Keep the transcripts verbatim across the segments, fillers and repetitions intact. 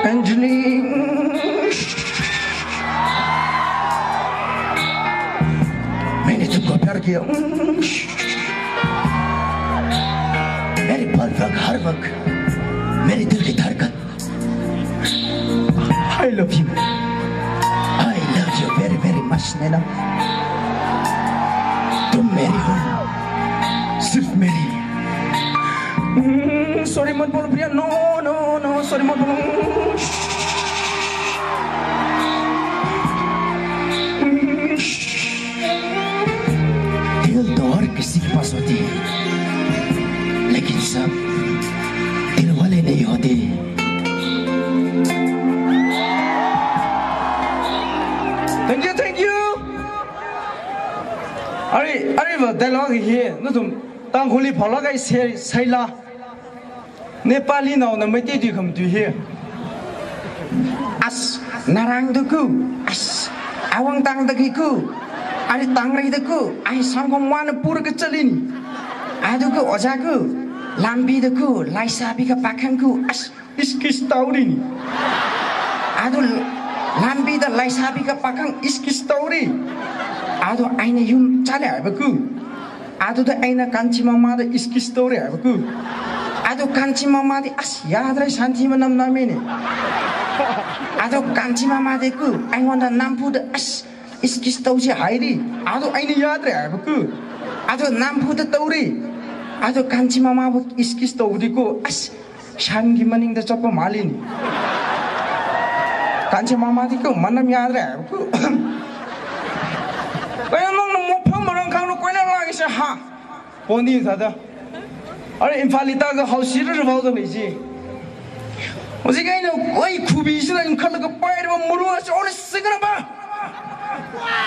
Anjali. मैंने तुमको प्यार किया। मेरे पल पल हर वक्त मेरे दिल की धड़कन। I love you. I love you very very much, नैना। तुम मेरी हो, सिर्फ मेरी। Hmm, sorry मत बोलो प्रिया, no no no, sorry मत बोलो। Hmm, दिल तो हर किसी के पास होती है, लेकिन सब दिल वाले नहीं होते। Thank you, thank you. Arui, arui va dialogue hi nathum Tangkhulli phālāk eina sei, seila. Nepalinaona Meitei tui khamatui hi. As, narāngda ku, as, awang tangda ki ku, ari tangrei da ku, ai sangkhom wana pur ka chalin. Adu ku oja ku, lambi da ku, laisabi ka pakhang ku, as, iskis tauri ni. Adu lambi da laisabi ka pakhang iskis tauri. Adu aina yum chale ba ku. Adu da aina kanchi mama da iskis tauri ba ku. Adu kanchi mama da as yadrai santi manam namene. Adu kanchi mama da ku, aina wanda nampu da as iskis tausi hairi. Adu aina yadrai ba ku. Adu nampu da tauri. Adu kanchi mama bu iskis tauri ku as Shangi maning da chapa malin. Kanchi mama di ku manam yadra ku. Kaya mang na mo pham marang khang no koina lagi sa ha. Poni thada. Are Imphal li ta ga house sira ra bau da ni ji. Oji kai no koi khubi sira in khala ka pai ra muru sa ore singa ba.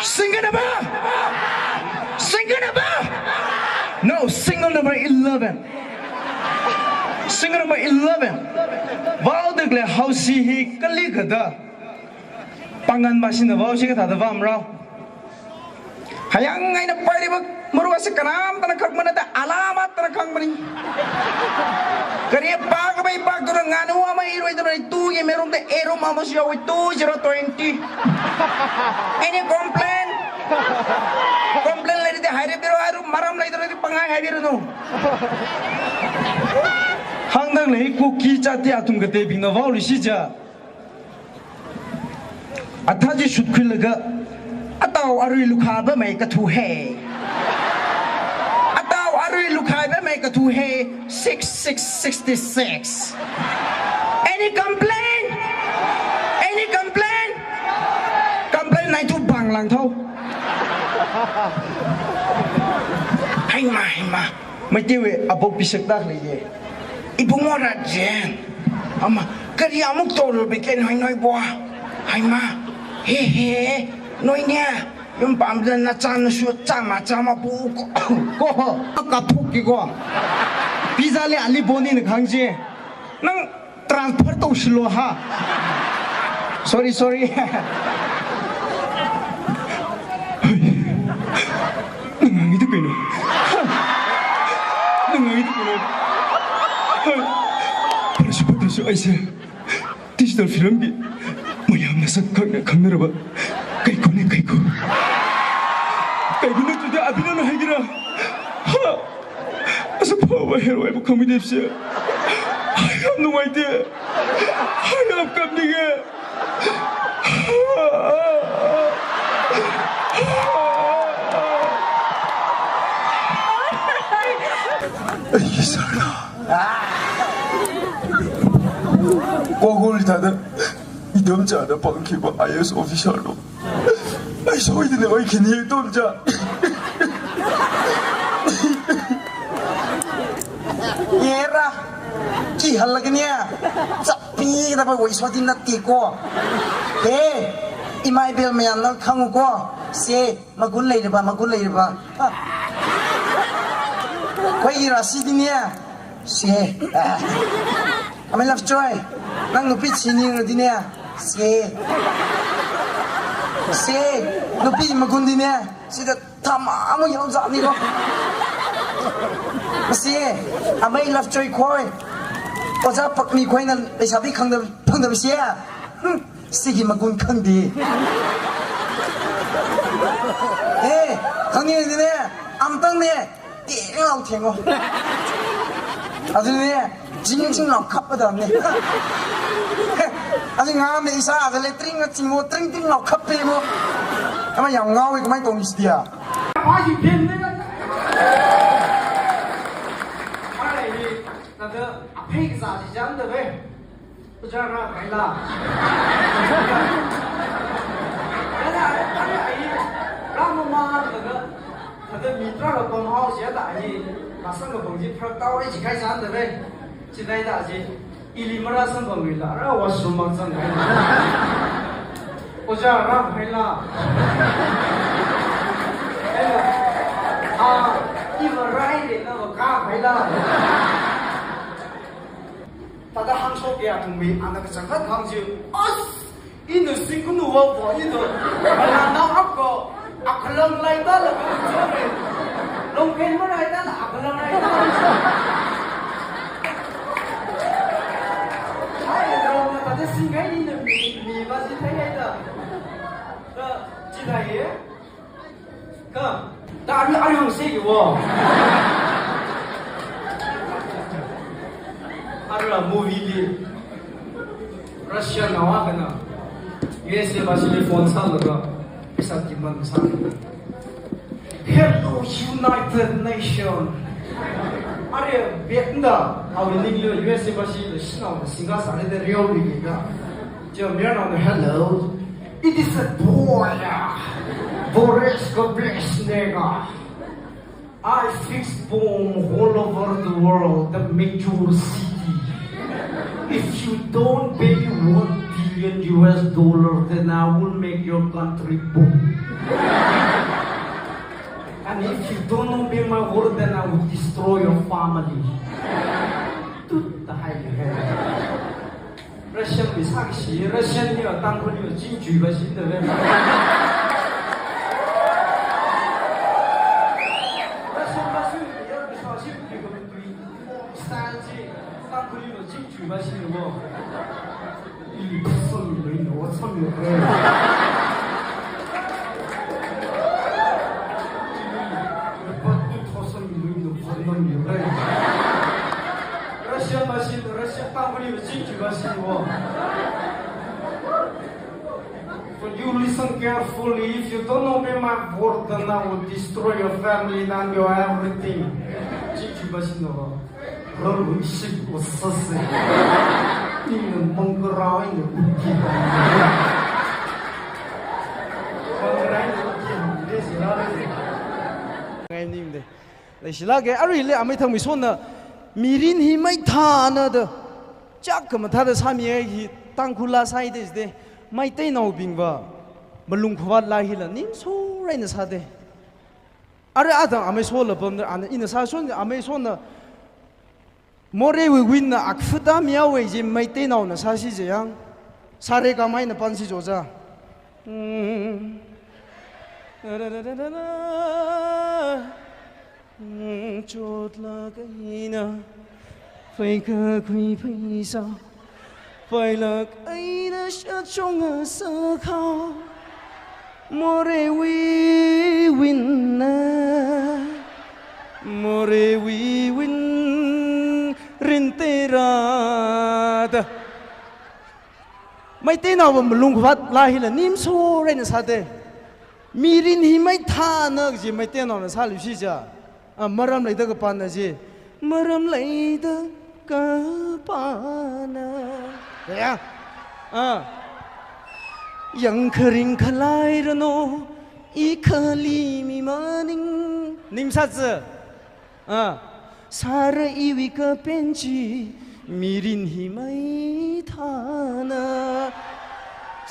Singa ba. Singa ba. No, single number eleven. Single number eleven. Vao dek le house hi kali kada. Pangan ba sina vao si kata da vam rao. Hayang ngai na pai riba maruwa si kanam tana kak mana da alama tana kak mani. Kari pa ka bai pa tu nganu ama iroi tu tu ye merung de ero mama si awai two zero twenty. Any complain? Complain lei de haire biro aru maram lei de pangai haire no. Hangdang lei Kuki chati atum ka te bing na vao li si ja. Athaji shut khuilaga, atau arui lukha ba mai kathu he. Atau arui lukha ba mai kathu he, six six sixty-six. Any complain? Any complain? Complain nai tu bang lang thau. Hai ma, hai ma. Meitei wui abok pisak tak lei ye. Ibungo Rajen. Ama, kari amuk tolu biken hoi noi bua. Hai ma. He he. Noi nia. Yum pam dan na chan na shu chama chama bu ko. Ko ho. Ka thuk ki ko. Pizza le ali boni na khang je. Nang Transfer tausilu ha. Sorry, sorry. Nang ngangi tu keno. Nang ngangi tu keno. Palasu, palasu, aise. Digital film bi. Mayamna sak khang, khang na raba. Kaikho ne, kaikho. Kaikho na tu de abina na hai gira. Ha. Asa phawa hero ai bu khami depse. Ai, yam nungai de. Ai, yam kam ni ge. Ai, sarna. Kogol tada. Idomcha da pangkhiba I A S officer no. Ai, soidine, oi, khini idomcha. Yera. Kihalaga nia. Chapi da ba wai sodi na ti ko. He. Imai bel mayan na khangu ko. Se, magun lei ba, magun lei ba. Koi ira si dinia. Se. Amei Lovejoy, nang nupi chini ngu dine. Se. Se. Nupi magun dine. Sida tama amu yau zani ko. Masi, amei love story khoi. Ojā pakmi khoina leisabi khangda, phangda masi. Hmm, sigi magun khangdi. Eh, khangni ne, amtang ne, ti lao thengo. Adu ne, jing jing lao khap da ne. Adu ngam ne isa, adu le tring ching mo, tring tring lao khap pe mo. Kama yang ngau, kama tong is dia. Pā hi phen ne. Ara hi, nada aphei kazā chi jam da ve. Ojā rāhaila. Ara, ara, ai, rāmamān da, nada mi tarākha pamhao chi da ai. Masang kapang chi pharak tau re chi khai jam da ve. Chi dai da chi. Ili marāsamphangluila, ara washroom mang zanghaila. Ojā rāhaila. Ela, a, iva rai de na va kahaila. Tada hāngshok ya thungmi, ana kachangkhat hāng chi. As! Ina singkunu wa po, ina. Ana na apko, akhalang lai ta la ko chore. Longkhen marai ta la, akhalang lai ta. Ai, long na ta de singai ina mi, mi ba si thai ai ta. Ta, chi thai ye. Ka, ta ari, ari hāngsi ki wo. Ara movie li Russian nawa kana U S A bashili phone sālaga pheisā demand sā. Hello, United Nation. Ari bet da, awui ningli U S A bashili shanao da singa sāli da riau li ka. Jia mayarnao na, "Hello. It is a boy. Boris, God bless, nega. I fix bomb all over the world, the major city. If you don't pay one billion U S dollar, then I will make your country boom." And if you don't obey my word, then I will destroy your family. Tut, tahai hai. Russian mi sāki shi, Russian hi Tangkhul hi chingchui ba shi da ve. Russian ba shi ya, mi sāshi ki ko tui. Style chi, Tangkhul hi chingchui ba shi wo. Ili phasam mi lo ina, o sam mi lo. Ili patu thosam mi lo ina, phanam mi lo. Russian ba shi, Russian Tangkhul hi chingchui ba shi wo. But you listen carefully. If you don't obey my word, then I will destroy your family and your everything. Chingchui ba shi no. Ralui shik o sase. Ina mangkara ina uki. Mangkara ina uki. Ngai ning de. Leishilāka, aruili amei Thangmeisona mirin hi maithāna da chak khamathāda sāmiya hi Tangkhul laa sāi de jide, Meiteinaobingva malungkhavāt laa hila ningsoraina sāde. Ara athang amei sola pamda, ana ina sāshon amei sona Moreiwui winna akfuta miya wei ji Meiteinaona sāsi je yang. Sāre kamaina pansi joja. Mm. Mm, chotlāk eina phaikakhui pheisā, phailāk eina shachonga sakhao. Moreiwui winna, Moreiwui win rinteira da. Meiteinaova malungkhavāt laa hila ningsoraina sāde. Mirin hi maithāna kaji Meiteinaona sālushi ja. A, maram leida kapana ji. Maram leida kapana. Ya. A. Yangkharing khalairano, ikhali mi maning. Ningsātsa. A. Sāra iwui kapen chi, mirin hi maithāna.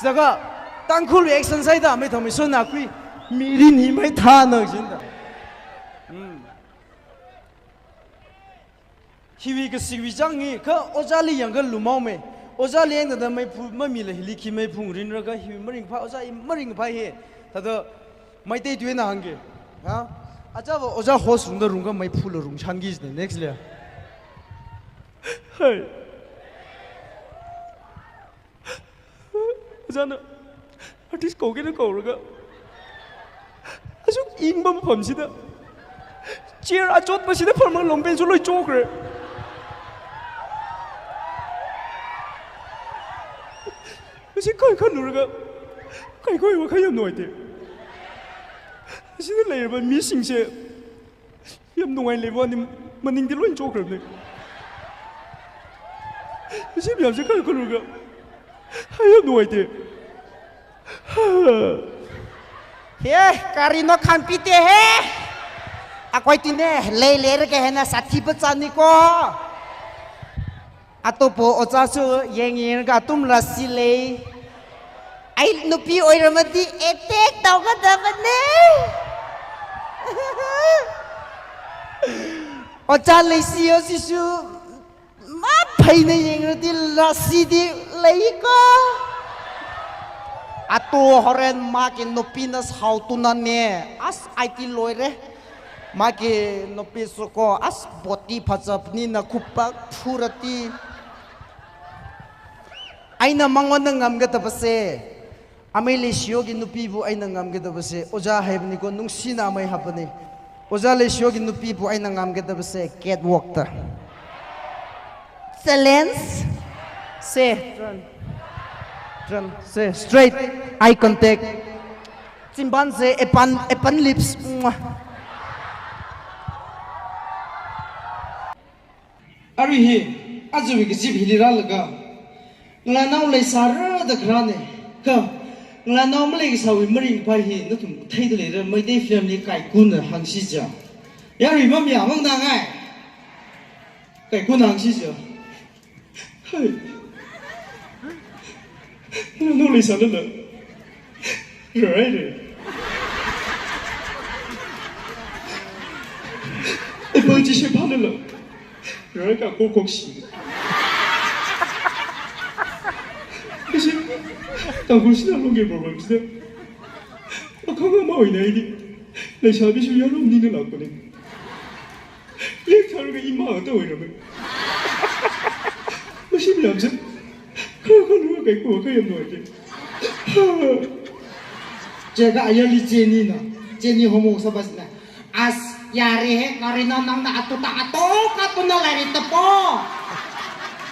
Sāka, Tangkhul action sāida, amei Thangmeisona khui, mirin hi maithāna jinda. Hmm. Hiwui kasiwui chang hi, kha ojāli yangkha lumao me. Ojāli yangda meiphung mamila hili khi meiphung rinra kha hiwui maringphā, ojā i maringphā hi. Thāda Meitei tuina hāngki. Ha? Ajava, oja host rungda rungkha mei phula rungshangki jine, next le. Hai. Ojana artist kaukina kauraga, asuk ingba mafamsida, chair achotpasida pharma longpen su loi chokre. Masi kaikha luraga, kaikhoi wa kha yam nuaite. Asida leiraba misingse yam nungai leiwani maningdi loi chokrabne. Masi mayamse kaikha luraga, hai yam nuaite. He, karino khampite he. Akhoi tine, lei leira kahena sathi pachani ko. Atopo oja su yeng yengka athum rasi lei. Ai nupi oiramadi attack tau kadabane. Oja leisi yo sisu. Maphaina yengradi rasi di leiko. Ato horen maki nupina saotunane. As aiti loire. Maki nupi suko as boti phachapnina khupak phurati. Aina mangona ngamkatabase. Amei leishiyoki nupibu aina ngamkatabase. Oja haibani ko nungsina amei hapani. Oja leishiyoki nupibu aina ngamkatabase. Catwalk ta. Challenge. Se. Turn. Turn. Se. Straight. Eye contact. Chimban se. Epan, epan lips. Mwah. Arui hi, aja wui kazip hili rālaga, ngalānao leisāra da kharāne, kha, ngalānao maleikasāwui maringphā hi, nathum theida leira, Meitei film li kaikuna hāngsi ja. Yarui mamya mang da ngai. Kaikuna hāngsi ja. Hai. Ngalānao leisālala. Rarai re. Apple chi shephalala. Rarai ka kokok shi. Kasi, Tangkhul sina longge problem sina. Akhama ma oina idi. Leisābishu yaronina lākpane. Lektharga ima ata oirame. Masi mayamse. Kha kha lu kaiku kha yam nuaite. Cheka ayarli Jenny na. Jenny homo sabas na. As yare he karina nangna atuta ato katuna lari tapo.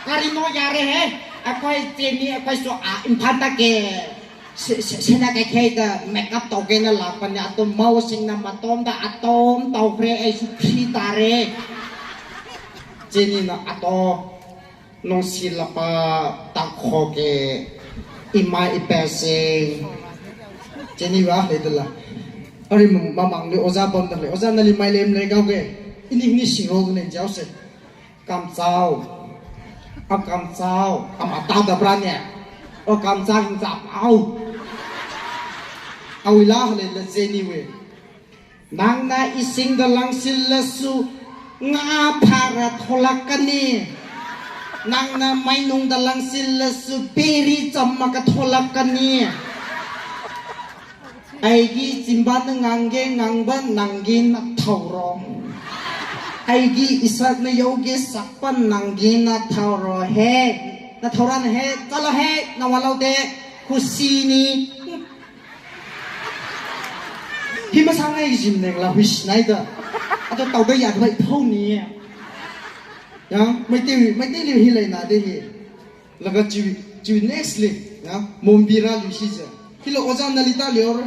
Karino yare he. Akhoi Jenny akhoi so a Imphal ta ke. Se, se, sena kaikhai da makeup tokena lākpane ato maosingna matomda atom tokre ai su phri tare. Jenny na ato nungsi lapa takho ke ima ipese. Jenny wa le dala. Ari mamang le oja bam da le. Oja nali mai lem le kau ke. Ini ini singro ne jao se. Kamchao. A kamchao. Ama ta da brane. O kamchao hing chao. Au. Au ila hale la Jenny we. Nangna isingda langsilasu nga phara tholakani. Nangna mainungda langsilasu peri chamma ka tholakani. Aigi chimban ngangge ngangban nanggi na thaoro. Aigi isakna yaoge sakpan nanggi na thaoro he. Na thaoran he, chala he, na walao de, kusini. Hi masang ai jim neng la huish naida. Ato tau da ya bai thau ni. Ya, mai te, mai te liu hi lai na de hi. Laga chi, chi next li, ya, Mombira li shi ja. Hilo oja Nalita lior.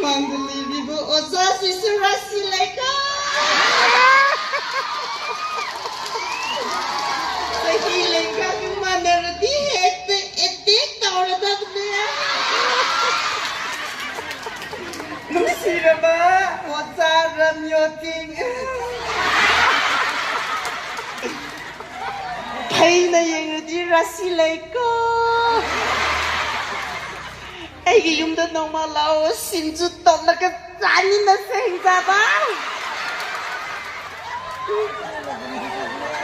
Mangdali bibo oja sisura silaika. Sahi lengka manarati hekte etik taura da ne. Nungsiraba, oja Ramyoting. Phaina yengadi rasi leiko. Aigi yumda nongma lao sinju totna kazani na sengzaba.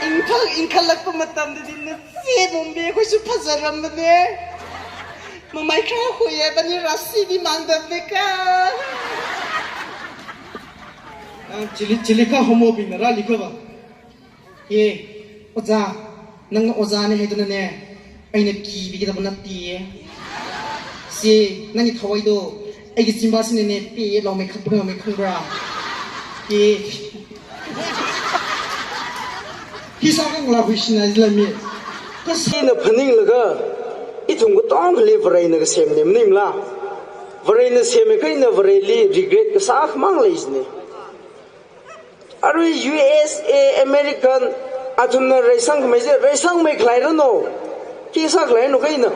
Inkhal, inkhalakpa matamda din na se Mumbai ko su phazaram ne. Mamai kha huiye, bani rasi bimang da beka. Ah, chili, chili kha homo bing na rali kha ba. Ye, ojā, nang ojā ne haituna ne, aina kibi kida bana tiye. Si, nang i thawai do, aiki simba sine ne, pi lo me khapra me khapra. Ye. Hi sākhanglā huishina jilami. Kasina phaninglaga, ithum katongali Varena kasemne maningla. Varena seme kaina Vareli regret kasā khamang leisne. Arui U S A, American, athumna reisang khamei je, reisang mei khalai rano. Khi sākhalai no kaina.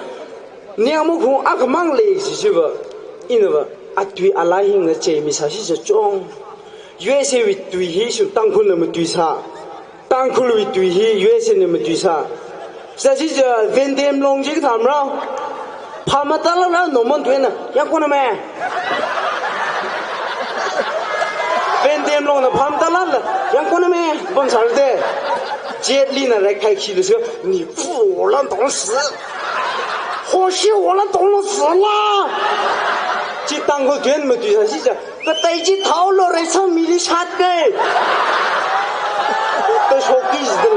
Niang mo khung akhamang leisi jiva. Ina va, atui alai hingna chemi sāsi chong. U S A wui tui hi shu Tangkhulna matui sā. Tangkhulwui tui hi U S A na matui sā. Sāsi ja Vendem Long ji katham rao. Phama talala nomon tuina. Yang kona me. Vendem Long na phama talala. Yang kona me. Bon sar de. Jet Li na rai khai khi de shu. Ni fu lan tong si. Ho shi wo lan tong lo si la. Chi Tangkhul tui matui sāsi ja. Katai chi thao lo reisang mili shat kai. Ta shoki ji de.